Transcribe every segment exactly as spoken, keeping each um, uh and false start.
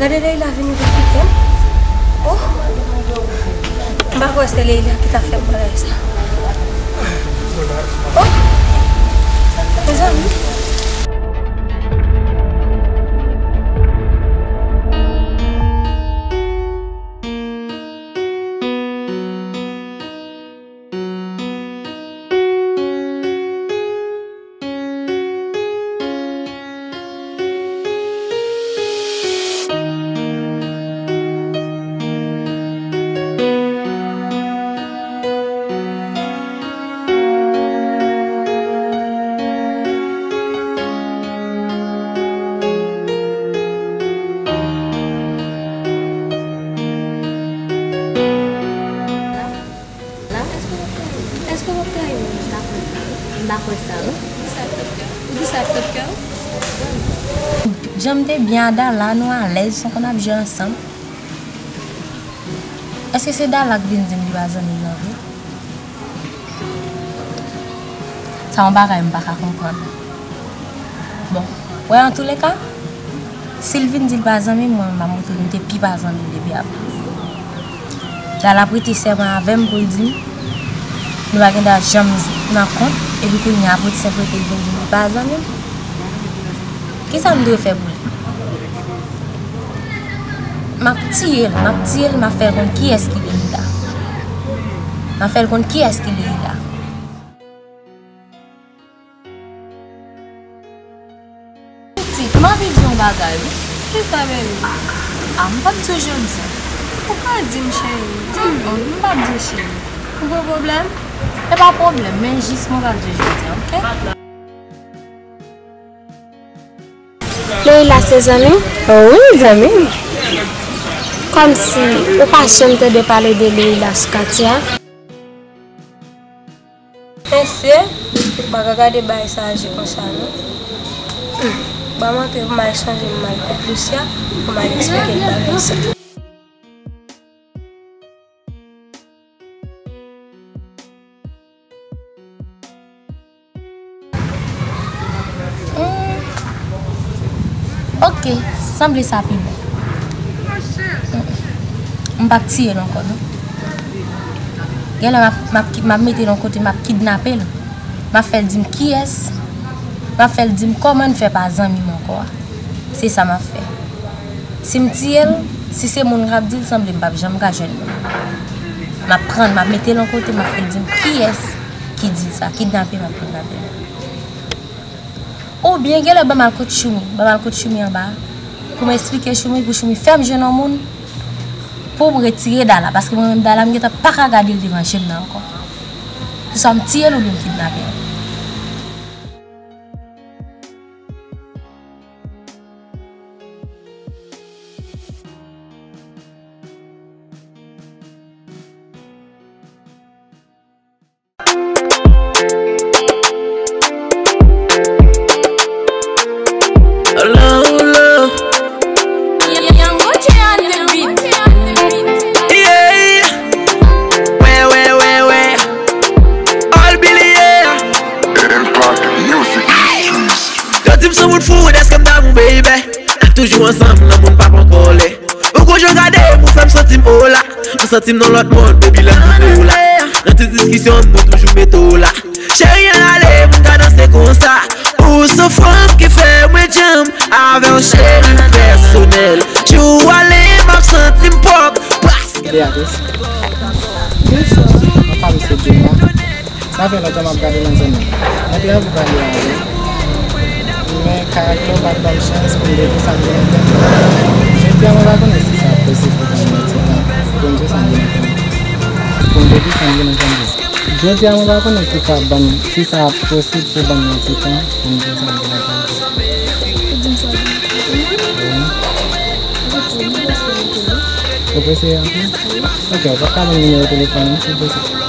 Gade Leila vini pou kite m. Oh! M pa kwè se Leila ki ta fè m bagay sa. Oh! Mezanmi. Èske w ap trayi m? Èske w ap trayi m? M pa kwè sa. M pa kwè sa, non. Ou di sa ak tout kè w? Ou di sa ak tout kè w? Jan m te byen a Dala, nou alèz, se konn ap jwe ansanm. Èske se Dala k vin di m li pa zanmi m nan vre? Sa yon bagay m pa ka konprann. Bon, wè, antouleka, si l vin di l pa zanmi m, mwen menm m ap montre l m te pi pa zanmi l depi avan. Dala prete sèman avè m pou l di m nou pa gen dwa janm nan kont, epi kounye a Pòtisent prete l vin di m li pa zanmi m. Kisa m dwe fè pou li? M ap tiye l, m ap tiye l, m ap fè l konn kiyès ki Leila. M ap fè l konn kiyès ki Leila. Pitit, m anvi di w yon bagay, wi. Kisa, baby? A, m p ap di w jodi a. Ou ka di m, cheri. Di m, non, m p ap di w, cheri. Ou gen pwoblèm? E pa pwoblèm, men jis mwen p ap di w jodi a, oke? Leila se zanmi w? Wi, zanmi m. Kòmsi ou pa janm tande pale de Leila sou katye a? Mesye, ou pa ka gade bagay sa aji konsa, non. Hmm. Ban m antre pou m al chanje, pou m al kot Lucia, pou m al eksplike l bagay sa. Hmm. Oke, sanble sa pi bon. Hmm. M p ap tiye l ankò, non. Genlè m ap, m ap, m ap mete l yon kote, m ap kidnape l. M ap fè l di m kiyès. M ap fè l di m kòman n fè pa zanmi m ankò a. Se sa m ap fè. Si m tiye l, si se moun k ap di l, sanble m p ap janm ka jwenn moun. M ap pran l, m ap mete l yon kote, m ap fè l di m kiyès ki di l sa, kidnape m ap kidnape l. Oubyen genlè ban m al kot Choumi, ban m al kot Choumi anba a, pou m eksplike Choumi, pou Choumi fè m jwenn yon moun, pou m retire Dala, paske mwen menm Dala m gentan pa ka gade l devan je m nan ankò. Se swa m tiye l oubyen m kidnape l. Impact Music Industries. Yo di m se moun fou, dèske m damou, baby. N ap toujou ansanm, lanmou n p ap ankò lè. Ou gon jan w gade m, ou fè m santi m ola. M santi m nan lòt mond, baby, lè m tande w la. Nan ti diskisyon, nou toujou mete w la. Cheri, ann ale, moun ka danse konsa. Ou se fanm ki fè mwen djanm avè w, cheri pèsonèl. Jou w ale, m ap santi m pwòp. Beatrice. Bonswa. Papa m se Junior. Sa fè lontan m ap gade nan zòn nan. Mwen te anvi pale avè w. Men karaktè w pa t ban m chans pou m dekri sa m gen nan tèt mwen. Jodi a mwen pa konnen si sa ap posib pou ban m yon ti tan pou m di sa m gen nan tèt mwen. Pou m dekri sa m gen nan tèt mwen. Jodi a mwen pa konnen si sa ap ban m, si sa ap posib pou ban m yon ti tan pou m di sa m gen nan tèt mwen. Ou di m sa. Wi. Ou prese anpil? Ok, ou p ap ka ban m nimewo telefòn ou, silvouplè?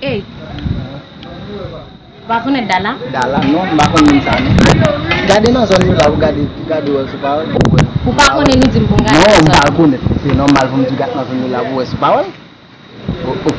Ey, ou pa konnen Dala? Dala? Non, m pa konn moun sa, non. Gade nan zòn yo la, pou gade, pou gade wè si w pa wè. Ou pa konnen li di m pou m gade nan zòn? Non, m pa konnen. Se nòmal pou m di gade nan zòn yo la, pou wè si w pa wè. Oh, oh.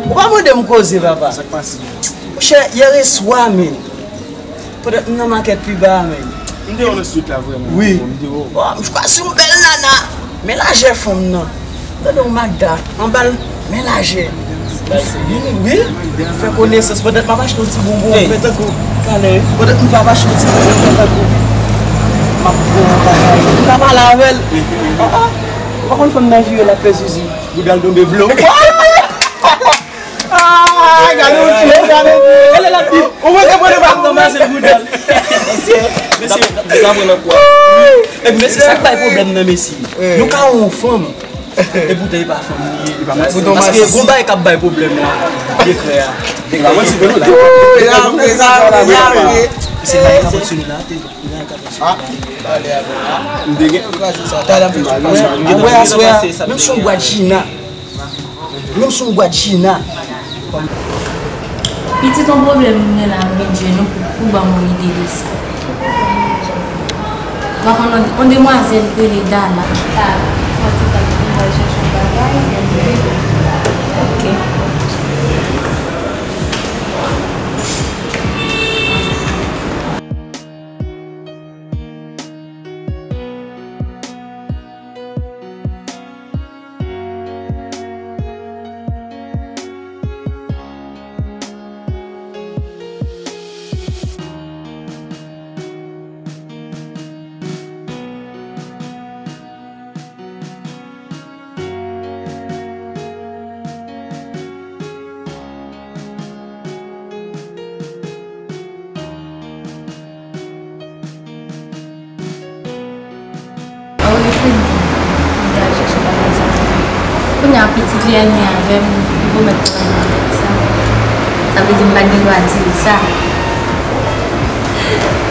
Ou pa mande m koze, papa. Monchè, yè swa, men. Pandan m nan makèt pi ba a, men. M te wè w nan street la vrèman. Wi. M te wè w. Oh, m chwazi yon bèl nana. Men lajè fanm nan. Tande yon Magda. Anba l, men lajè. Wi. Fè konesans. Pandan m ap achte yon ti bonbon, fè tankou. Pandan m ap achte yon ti bonbon, fè tankou. M ap pran yon bagay. M ka pale avè l. Ah, ah. Ou pa konn fanm nan vire l ap fè zuzu. Bouda l tonbe blo. Ah, gade yon ti, gade yon ti. Ou mwen te pran bal nan mazel bouda l. Mesye, mesye, nou ka pran nan kwa. Epi mesye, sa k bay pwoblèm nan mesye. Nou ka wè yon fanm. E poutan e pa fanm li ye. Paske gon bagay k ap bay pwoblèm la. Dekrè a. Dekrè a. Se bagay k ap fonksyone la. Te bagay k ap fonksyone la. M te gen. Talè m fin. Ou wè aswè a, menm si yon bwat Gina. Menm si yon bwat Gina. Pitit, yon pwoblèm m gen la, m vin jwenn ou pou, pou ban m yon ide de sa. Ou pa konn yon, yon demwazèl ki rele Dala. Dala, yon ti tan pou m al chèche yon bagay, ok. Ou te di m, m te al chèche bagay sa. Kounye a pitit li ènmi avè m, li pwomèt mwen nan tèt sa. Sa vle di m pa t gen dwa di l sa.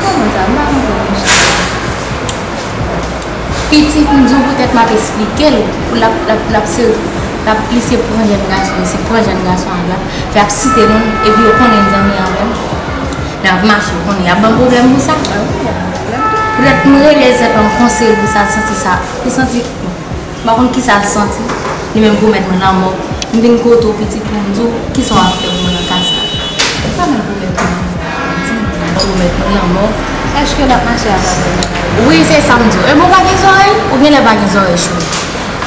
Kòman sa? M pa konprann, monchè. Pitit, m di w poutèt m ap esplike l, pou l ap, l ap, l ap se, l ap plise pran jèn gason, se pran jèn gason avè l, fè ap site non m, epi yo konnen l zanmi avè m. N ap mache, ou konnen y ap ban m pwoblèm pou sa. Poutèt m rele zèt la, m konseye l pou sa, l santi sa, li santi, bon, m pa konn kisa l santi, li menm pwomèt mwen lanmò. M vin kote w pitit pou m di w kisa w ap fè pou mwen nan ka sa. Sa menm pwomèt mwen, di m pwomèt mwen lanmò. Èske l ap mache avè mwen? Wi, se sa m di w. Ebyen w pa gen zòrèy? Ou genlè pa gen zòrèy, cheri.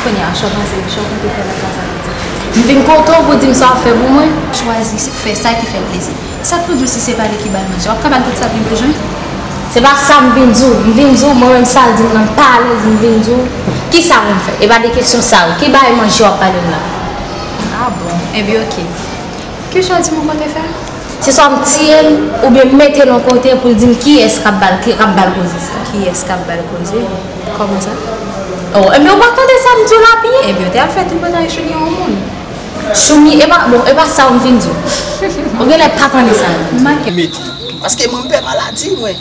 Kounye a, sa w panse, sa w konte fè nan ka sa pitit? M vin kote w pou di m sa w ap fè pou mwen. Chwazi fè sa ki fè l plezi. Sa k pou di w si se pa li ki ba l manje? W ap ka ba l tout sa l gen bezwen? Se pa sa m vin di w. M vin di w, mwen menm sa l di m nan, m pa alèz, m vin di w. Kisa pou m fè? E pa de kesyon sa yo. Ki bagay manje w ap pale m la? Ah bon? Ebyen, oke. Ki chwa di m ou konte fè? Se swa m tiye l, oubyen m mete l yon kote pou l di m kiyès k ap ba l, k ap ba l koze sa. Kiyès k ap ba l koze? Kòman sa? Oh, ebyen, ou pa tande sa m di w la byen? Ebyen, w te ap fè tripotay Chouni yon moun. Choumi, e pa, bon, e pa sa w m vin di w. Ou genlè pa tande sa m di w. Paske mwen m pè maladi, mwen.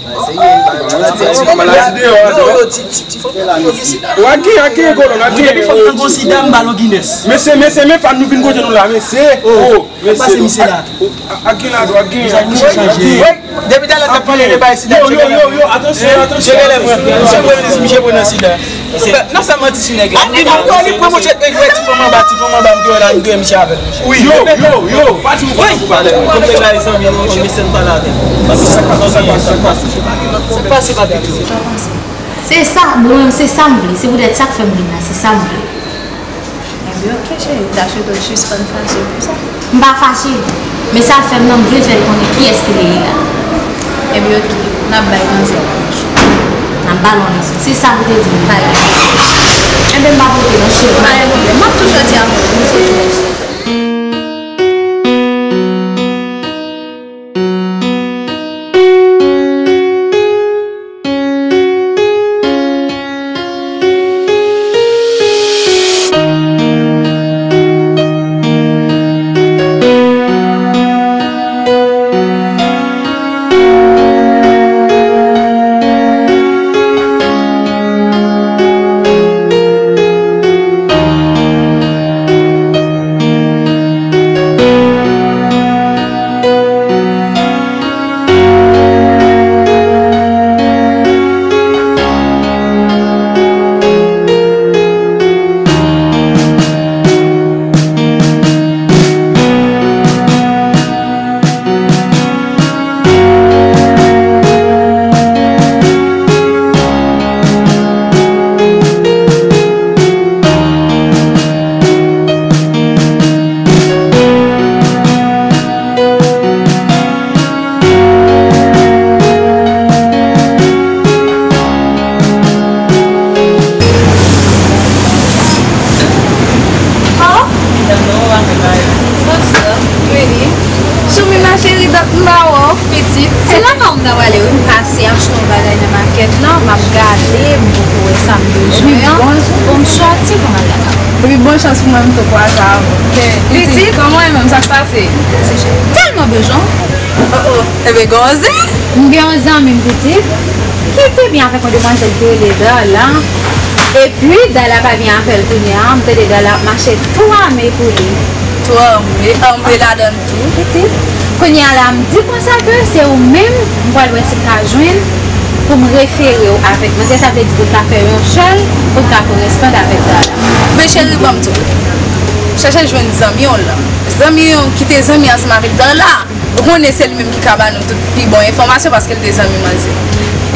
Maladi deyò a tou. Yo, yo, ti, ti, ti fanm nan gen sida. Ou a gen, a gen kolòn, a gen. Depi fanm nan gen sida, m ba l yon Guinness. Mesye, mesye, men fan nou vin kote nou la, mesye. Oh, mesye, pase misye la. A gen la, a gen. Misye chanje. Depi talè n ap pale de bay sida, yo, yo, yo, yo, atansyon, atansyon. Misye pran, misye pran nan sida. Nan sa manti sou nèg la. Li pran, li pran mouchèt, li wè ti fanm anba, ti fanm anba, m te wè la, m te wè misye avè l, mesye. Wi, yo, yo, yo, pa di m konn pou pale. Konn nèg la e zanmi nou, konn mesye n pale avè l. Sa k pase, sa k pase, sa k pase? Sa k pase, papito? Se sa, mwen menm, se sa m vle. Se poutèt sa k fè m vin la, se sa m vle. Ok, cheri, ta swete w sispann fache pou sa. M pa fache, men sa fè m nan m vle fè l konnen kiyès ki rele la. Ebyen, ok, n ap bay manzè yon chans. N ap ba l yon leson. Se sa pou te di m. Bay. Ebyen, m pa pote non, cheri. Pa gen pwoblèm. M ap tou soti avè w. Nou soti ansanm. Oh! Bonsoir, Willy. Choumi, ma chérie, dat m pa wè w, pitit. Se lakay ou m ta prale, wi. M pase achte yon bagay nan makèt la, m ap gade, m poko wè sa m bezwen an. Bon, m soti pou m al lakay ou. Epi bon chans pou mwen, m tou kwaze avè w. Pitit, kòman w ye menm, sa k pase? Se tèlman bezwen. Oh, oh, ebyen, gen yon zen. M gen yon zanmi m, pitit, ki te byen avèk yon demwazèl ki rele Darla. Epi, Darla pa byen avè l kounye a, m tande Darla ap mache tou ame pou li. Tou ame, antre ladan l tou. Pitit, kounye a la, m di konsa ke se ou menm m pral wè si m ka jwenn pou m refere w avèk manzè, sa vle di pou l ka fè yon chòl, pou l ka koresponn avèk Darla. Men cheri, ban m di w. Chèche jwenn zanmi w lan. Zanmi w ki te zanmi ansanm avèk Darla. Ou konnen se li menm ki ka ba nou tout pi bon enfòmasyon paske l te zanmi manzè.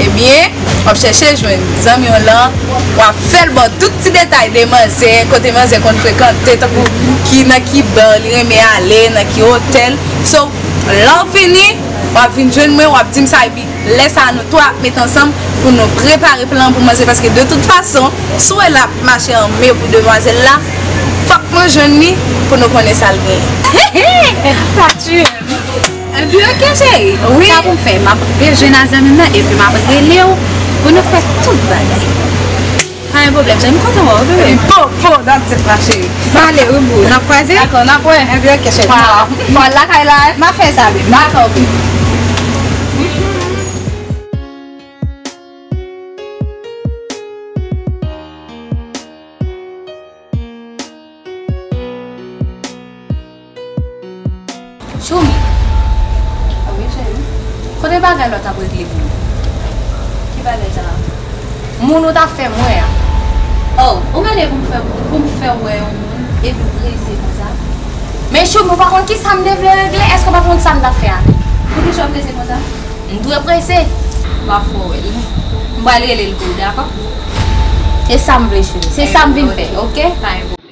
Ebyen, w ap chèche jwenn zanmi w lan, w ap fè l ba w tout ti detay de manzè, kote manzè konn frekante, tankou ki, nan ki bar li renmen ale, nan ki otèl. So, lè w fini, w ap vin jwenn mwen, w ap di m sa, epi lè sa a nou tou ap met ansanm pou nou prepare plan pou manzè, paske de tout fason, si w wè l ap mache anmè pou demwazèl la, fòk mwen jwenn li pou nou konnen sa l genyen. Pati. Ebyen, ok, cheri. Wi. Sa pou m fè, m ap jwenn a zanmi m nan, epi m ap rele w pou nou fè tout bagay. Pa gen pwoblèm, cheri, m kontan wè w, bebe. Epi, po, po, that's it, ma chérie. M ale, wi, boo. N ap kwaze? Dakò, n ap wè. Ebyen, ok, cheri. Wow. Pou al lakay la, eh? M ap fè sa, bebe. Dakò, bebe. Choumi. Wi, cheri. Kote bagay lò t ap regle pou ou? Ki bagay sa a? Moun ou t ap fè m wè a. Oh, ou mande pou m fè, pou m fè w wè yon moun epi w prese konsa? Men Choumi, ou pa konn ki sa m te vle regle? Èske w pa konn sa m t ap fè a? Poukisa w prese konsa? M dwe prese. M pa fè w wè l. M pral rele l pou ou, dakò? Se sa m vle, Choumi. Se sa m vin fè, ok? Pa gen pwoblèm.